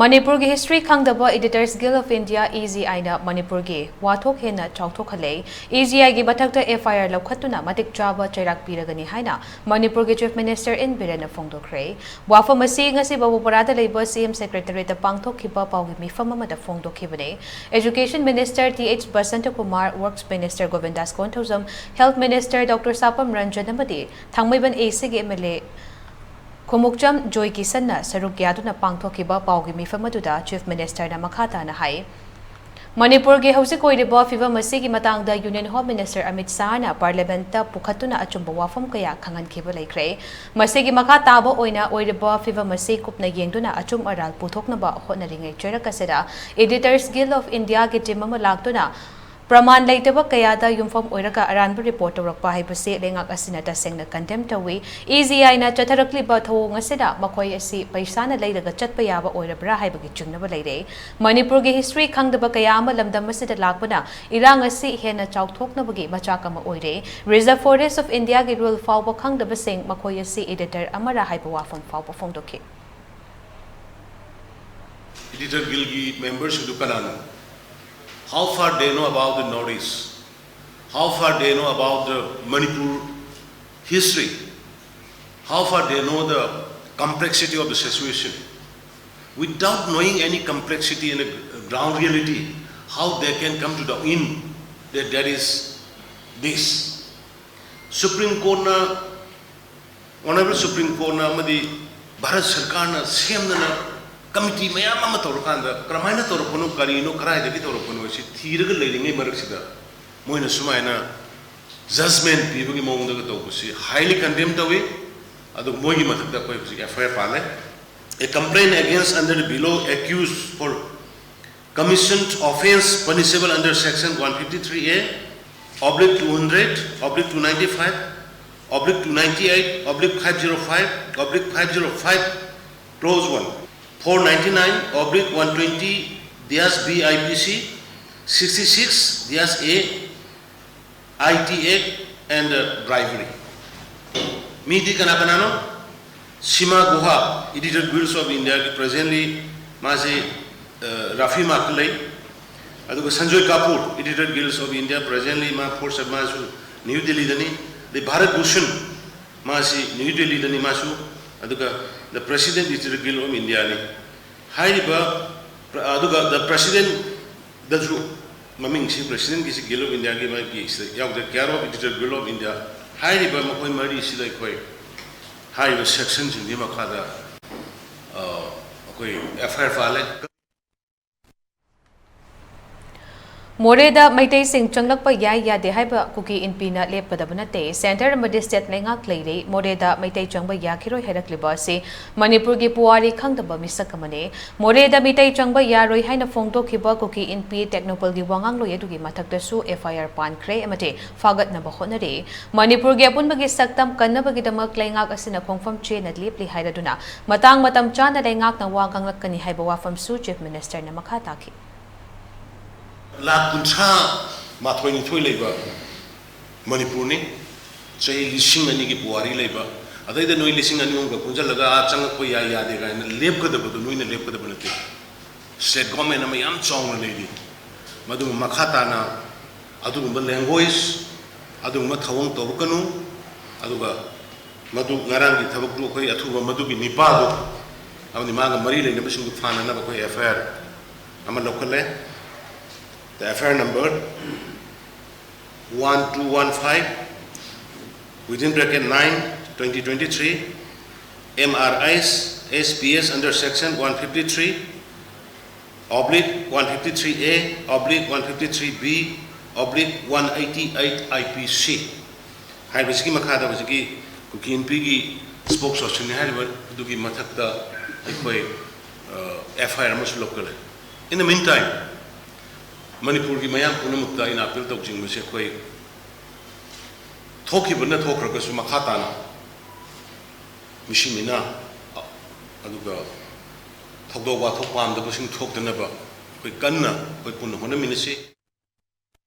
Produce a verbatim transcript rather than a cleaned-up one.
ꯃꯅꯤꯄꯨꯔꯒꯤ ꯍꯤꯁꯇ꯭ꯔꯤ ꯈꯪꯗꯕ Editors Guild of India, E G I ꯅ ꯃꯅꯤꯄꯨꯔꯒꯤ ꯋꯥꯊꯣꯛ ꯍꯦꯟꯅ ꯆꯥꯎꯊꯣꯛꯍꯜꯂꯦ꯫ E G I ꯒꯤ ꯃꯊꯛꯇ F I R ꯂꯧꯈꯠꯇꯨꯅ ꯃꯇꯤꯛ ꯆꯥꯕ ꯆꯩꯔꯥꯛ ꯄꯤꯔꯒꯅꯤ ꯍꯥꯏꯅ ꯃꯅꯤꯄꯨꯔꯒꯤ Chief Minister N Birenꯅ ꯐꯣꯡꯗꯣꯛꯈ꯭ꯔꯦ꯫ ꯋꯥꯐꯝ ꯑꯁꯤ ꯉꯁꯤ ꯕꯕꯨꯄꯔꯥꯗ ꯂꯩꯕ C M Secretariatꯇ ꯄꯥꯡꯊꯣꯛꯈꯤꯕ ꯄꯥꯎꯒꯤ ꯃꯤꯐꯝ ꯑꯃꯗ ꯐꯣꯡꯗꯣꯛꯈꯤꯕꯅꯤ꯫ Education Minister T H Basanta Kumar, Works Minister Govindas Konthoujam, Health Minister Doctor Sapam Ranjan ꯑꯃꯗꯤ ꯊꯥꯡꯃꯩꯕꯟ A C ꯒꯤ M L A ꯈꯨꯃꯨꯛꯆꯝ ꯖꯣꯏ ꯀꯤꯁꯟꯅ ꯁꯔꯨꯛ ꯌꯥꯗꯨꯅ ꯄꯥꯡꯊꯣꯛꯈꯤꯕ ꯄꯥꯎꯒꯤ ꯃꯤꯐꯝ ꯑꯗꯨꯗ Chief Ministerꯅ ꯃꯈꯥ ꯇꯥꯅ ꯍꯥꯏ, ꯃꯅꯤꯄꯨꯔꯒꯤ ꯍꯧꯖꯤꯛ ꯑꯣꯏꯔꯤꯕ ꯐꯤꯚꯝ ꯑꯁꯤꯒꯤ ꯃꯇꯥꯡꯗ Union Home Minister ꯑꯃꯤꯠ ꯁꯥꯍꯅ Parliamentꯇ ꯄꯨꯈꯠꯇꯨꯅ ꯑꯆꯨꯝꯕ ꯋꯥꯐꯝ ꯀꯌꯥ ꯈꯪꯍꯟꯈꯤꯕ ꯂꯩꯈ꯭ꯔꯦ꯫ ꯃꯁꯤꯒꯤ ꯃꯈꯥ ꯇꯥꯕ ꯑꯣꯏꯅ ꯑꯣꯏꯔꯤꯕ ꯐꯤꯚꯝ ꯑꯁꯤ ꯀꯨꯞꯅ ꯌꯦꯡꯗꯨꯅ ꯑꯆꯨꯝ ꯑꯔꯥꯜ ꯄꯨꯊꯣꯛꯅꯕ ꯍꯣꯠꯅꯔꯤꯉꯩ ꯆꯩꯔꯛ ꯑꯁꯤꯗ Editors Guild of Indiaꯒꯤ team ꯑꯃ ꯂꯥꯛꯇꯨꯅ ꯄ꯭ꯔꯃꯥꯟ ꯂꯩꯇꯕ ꯀꯌꯥꯗ ꯌꯨꯝꯐꯝ ꯑꯣꯏꯔꯒ ꯑꯔꯥꯟꯕ report ꯇꯧꯔꯛꯄ ꯍꯥꯏꯕꯁꯤ ꯂꯩꯉꯥꯛ ꯑꯁꯤꯅ ꯇꯁꯦꯡꯅ condemn ꯇꯧꯏ꯫ E G Iꯅ ꯆꯠꯊꯔꯛꯂꯤꯕ ꯊꯧꯑꯣꯡ ꯑꯁꯤꯗ ꯃꯈꯣꯏ ꯑꯁꯤ ꯄꯩꯁꯥꯅ ꯂꯩꯔꯒ ꯆꯠꯄ ꯌꯥꯕ ꯑꯣꯏꯔꯕ꯭ꯔꯥ ꯍꯥꯏꯕꯒꯤ ꯆꯤꯡꯅꯕ ꯂꯩꯔꯦ꯫ ꯃꯅꯤꯄꯨꯔꯒꯤ history ꯈꯪꯗꯕ ꯀꯌꯥ ꯑꯃ ꯂꯝꯗꯝ ꯑꯁꯤꯗ ꯂꯥꯛꯄꯅ ꯏꯔꯥꯡ ꯑꯁꯤ ꯍꯦꯟꯅ ꯆꯥꯎꯊꯣꯛꯅꯕꯒꯤ ꯃꯆꯥꯛ ꯑꯃ ꯑꯣꯏꯔꯦ꯫ Reserve Forest of Indiaꯒꯤ rule ꯐꯥꯎꯕ ꯈꯪꯗꯕꯁꯤꯡ ꯃꯈꯣꯏ ꯑꯁꯤ editor ꯑꯃꯔ ꯍꯥꯏꯕ ꯋꯥꯐꯝ ꯐꯥꯎꯕ ꯐꯣꯡꯗꯣꯛꯈꯤ꯫ Editor Guildꯒꯤ memberꯁꯤꯡꯗꯨ ꯀꯅꯥꯅꯣ? How far they know about the Northeast? How far they know about the Manipur history? How far they know the complexity of the situation? Without knowing any complexity and a ground reality, how they can come to the end that there is this? Supreme Courtꯅ Honorable Supreme Courtꯅ ꯑꯃꯗꯤ ꯚꯥꯔꯠ ꯁꯔꯀꯥꯔꯅ ꯁꯦꯝꯗꯅ committee ꯃꯌꯥꯝ ꯑꯃ ꯇꯧꯔꯀꯥꯟꯗ ꯀꯔꯝꯍꯥꯏꯅ ꯇꯧꯔꯛꯄꯅꯣ, ꯀꯔꯤꯅꯣ, ꯀꯗꯥꯏꯗꯒꯤ ꯇꯧꯔꯛꯄꯅꯣ ꯍꯥꯏꯁꯤ ꯊꯤꯔꯒ ꯂꯩꯔꯤꯉꯩ ꯃꯔꯛꯁꯤꯗ ꯃꯣꯏꯅ ꯁꯨꯃꯥꯏꯅ judgement ꯄꯤꯕꯒꯤ ꯃꯑꯣꯡꯗꯒ ꯇꯧꯕꯁꯤ highly condemn ꯇꯧꯏ꯫ ꯑꯗꯨꯒ ꯃꯣꯏꯒꯤ ꯃꯊꯛꯇ ꯑꯩꯈꯣꯏ ꯍꯧꯖꯤꯛ F I R ꯄꯥꯜꯂꯦ꯫ A complaint against under the below accused for commissioned offence punishable under section one fifty-three A oblique two hundred oblique two ninety-five oblique two ninety-eight oblique five zero five oblique five zero five clause one, four ninety-nine oblique one twenty dash B I P C, sixty-six dash A I T Act and uh, bribery. ꯃꯤꯗꯤ ꯀꯅꯥ ꯀꯅꯥꯅꯣ? ꯁꯤꯃꯥ ꯒꯨꯍꯥ, Editor Guilds of Indiaꯒꯤ presently ꯃꯥꯁꯤ ꯔꯥꯐꯤ ꯃꯥꯔꯛꯇ ꯂꯩ꯫ ꯑꯗꯨꯒ Sanjoy Kapoor, Editor Guild of India, presently ꯃꯥ fourth, ꯃꯥꯁꯨ new ꯗꯤꯜꯂꯤꯗꯅꯤ꯫ ꯑꯗꯩ ꯚꯥꯔꯠ ꯚꯨꯁꯟ, ꯃꯥꯁꯤ ꯅ꯭ꯌꯨ ꯗꯤꯜꯂꯤꯗꯅꯤ ꯃꯥꯁꯨ꯫ ꯑꯗꯨꯒ the President Editor Guild of Indiaꯅꯤ꯫ ꯍꯥꯏꯔꯤꯕ ꯑꯗꯨꯒ the Presidentꯗꯁꯨ ꯃꯃꯤꯡꯁꯤ, Presidentꯒꯤꯁꯤ Guild of Indiaꯒꯤ ꯃꯥꯒꯤ ꯁꯤꯗ ꯌꯥꯎꯗꯦ, Care of Editor Guild of India꯫ ꯍꯥꯏꯔꯤꯕ ꯃꯈꯣꯏ ꯃꯔꯤꯁꯤꯗ ꯑꯩꯈꯣꯏ ꯍꯥꯏꯔꯤꯕ sectionꯁꯤꯡꯒꯤ ꯃꯈꯥꯗ ꯑꯩꯈꯣꯏ F I R ꯄꯥꯜꯂꯦ꯫ ꯃꯣꯔꯦꯗ ꯃꯩꯇꯩꯁꯤꯡ ꯆꯪꯂꯛꯄ ꯌꯥꯏ ꯌꯥꯗꯦ ꯍꯥꯏꯕ ꯀꯨꯀꯤ ꯏꯟꯄꯤꯅ ꯂꯦꯞꯀꯗꯕ ꯅꯠꯇꯦ꯫ Centre ꯑꯃꯗꯤ state ꯂꯩꯉꯥꯛ ꯂꯩꯔꯤ꯫ ꯃꯣꯔꯦꯗ ꯃꯩꯇꯩ ꯆꯪꯕ ꯌꯥꯈꯤꯔꯣꯏ ꯍꯥꯏꯔꯛꯂꯤꯕ ꯑꯁꯤ ꯃꯅꯤꯄꯨꯔꯒꯤ ꯄꯨꯋꯥꯔꯤ ꯈꯪꯗꯕ ꯃꯤꯁꯛ ꯑꯃꯅꯤ꯫ ꯃꯣꯔꯦꯗ ꯃꯤꯇꯩ ꯆꯪꯕ ꯌꯥꯔꯣꯏ ꯍꯥꯏꯅ ꯐꯣꯡꯗꯣꯛꯈꯤꯕ ꯀꯨꯀꯤ ꯏꯟꯄꯤ ꯇꯦꯡꯅꯧꯄꯜꯒꯤ ꯋꯥꯉꯥꯡꯂꯣꯏ ꯑꯗꯨꯒꯤ ꯃꯊꯛꯇꯁꯨ F I R ꯄꯥꯟꯈ꯭ꯔꯦ ꯑꯃꯗꯤ ꯐꯥꯒꯠꯅꯕ ꯍꯣꯠꯅꯔꯤ꯫ ꯃꯅꯤꯄꯨꯔꯒꯤ ꯑꯄꯨꯟꯕꯒꯤ ꯁꯛꯇꯝ ꯀꯟꯅꯕꯒꯤꯗꯃꯛ ꯂꯩꯉꯥꯛ ꯑꯁꯤꯅ ꯈꯣꯡꯐꯝ ꯆꯦꯅ ꯂꯦꯞꯂꯤ ꯍꯥꯏꯔꯗꯨꯅ ꯃꯇꯥꯡ ꯃꯇꯝ ꯆꯥꯅ ꯂꯩꯉꯥꯛꯅ ꯋꯥ ꯉꯥꯡꯂꯛꯀꯅꯤ ꯍꯥꯏꯕ ꯋꯥꯐꯝꯁꯨ Chief Ministerꯅ ꯃꯈꯥ ꯇꯥꯈꯤ꯫ ꯂꯥꯈ ꯀꯨꯟꯊ꯭ꯔꯥ ꯃꯥꯊꯣꯏ ꯅꯤꯊꯣꯏ ꯂꯩꯕ ꯃꯅꯤꯄꯨꯔꯅꯤ꯫ ꯆꯍꯤ ꯂꯤꯁꯤꯡ ꯑꯅꯤꯒꯤ ꯄꯨꯋꯥꯔꯤ ꯂꯩꯕ, ꯑꯗꯩꯗ ꯅꯣꯏ ꯂꯤꯁꯤꯡ ꯑꯅꯤ ꯑꯍꯨꯝꯒ ꯄꯨꯟꯁꯤꯜꯂꯒ ꯑꯥ ꯆꯪꯉꯛꯄ ꯌꯥꯏ ꯌꯥꯗꯦ ꯀꯥꯏꯅ ꯂꯦꯞꯀꯗꯕꯗꯣ ꯅꯣꯏꯅ ꯂꯦꯞꯀꯗꯕ ꯅꯠꯇꯦ꯫ State government ꯑꯃ ꯌꯥꯝ ꯆꯥꯎꯅ ꯂꯩꯔꯤ꯫ ꯃꯗꯨ ꯃꯈꯥ ꯇꯥꯅ ꯑꯗꯨꯒꯨꯝꯕ language, ꯑꯗꯨꯒꯨꯝꯕ ꯊꯧꯑꯣꯡ ꯇꯧꯔꯛꯀꯅꯨ꯫ ꯑꯗꯨꯒ ꯃꯗꯨ ꯉꯔꯥꯡꯒꯤ ꯊꯕꯛꯇꯨ ꯑꯩꯈꯣꯏ ꯑꯊꯨꯕ ꯃꯗꯨꯒꯤ ꯅꯤꯄꯥꯗꯨ ꯑꯃꯗꯤ ꯃꯥꯒ ꯃꯔꯤ ꯂꯩꯅꯕꯁꯤꯡꯗꯨ ꯐꯥꯅꯅꯕ ꯑꯩꯈꯣꯏ F I R ꯑꯃ ꯂꯧꯈꯠꯂꯦ꯫ The F I R number one two one five, within bracket nine, twenty twenty-three, M R I S, S P S under section one fifty-three oblique one fifty-three A oblique one fifty-three B oblique one eighty-eight I P C ꯍꯥꯏꯕꯁꯤꯒꯤ ꯃꯈꯥꯗ ꯍꯧꯖꯤꯛꯀꯤ ꯀꯨꯀꯤ ꯏꯟꯄꯤꯒꯤ spokespersonꯅꯤ ꯍꯥꯏꯔꯤꯕ ꯑꯗꯨꯒꯤ ꯃꯊꯛꯇ ꯑꯩꯈꯣꯏ F I R ꯑꯃꯁꯨ ꯂꯧꯈꯠꯂꯦ꯫ In the meantime, ꯃꯅꯤꯄꯨꯔꯒꯤ ꯃꯌꯥꯝ ꯄꯨꯝꯅꯃꯛꯇ ꯑꯩꯅ appeal ꯇꯧꯖꯅꯤꯡꯕꯁꯦ, ꯑꯩꯈꯣꯏ ꯊꯣꯛꯈꯤꯕꯅ ꯊꯣꯛꯈ꯭ꯔꯒꯁꯨ ꯃꯈꯥ ꯇꯥꯅ ꯃꯤꯁꯤ ꯃꯤꯅꯥ, ꯑꯗꯨꯒ ꯊꯧꯗꯣꯛ ꯋꯥꯊꯣꯛ ꯄꯥꯝꯗꯕꯁꯤꯡ ꯊꯣꯛꯇꯅꯕ ꯑꯩꯈꯣꯏ ꯀꯟꯅ ꯑꯩꯈꯣꯏ ꯄꯨꯟꯅ ꯍꯣꯠꯅꯃꯤꯟꯅꯁꯤ꯫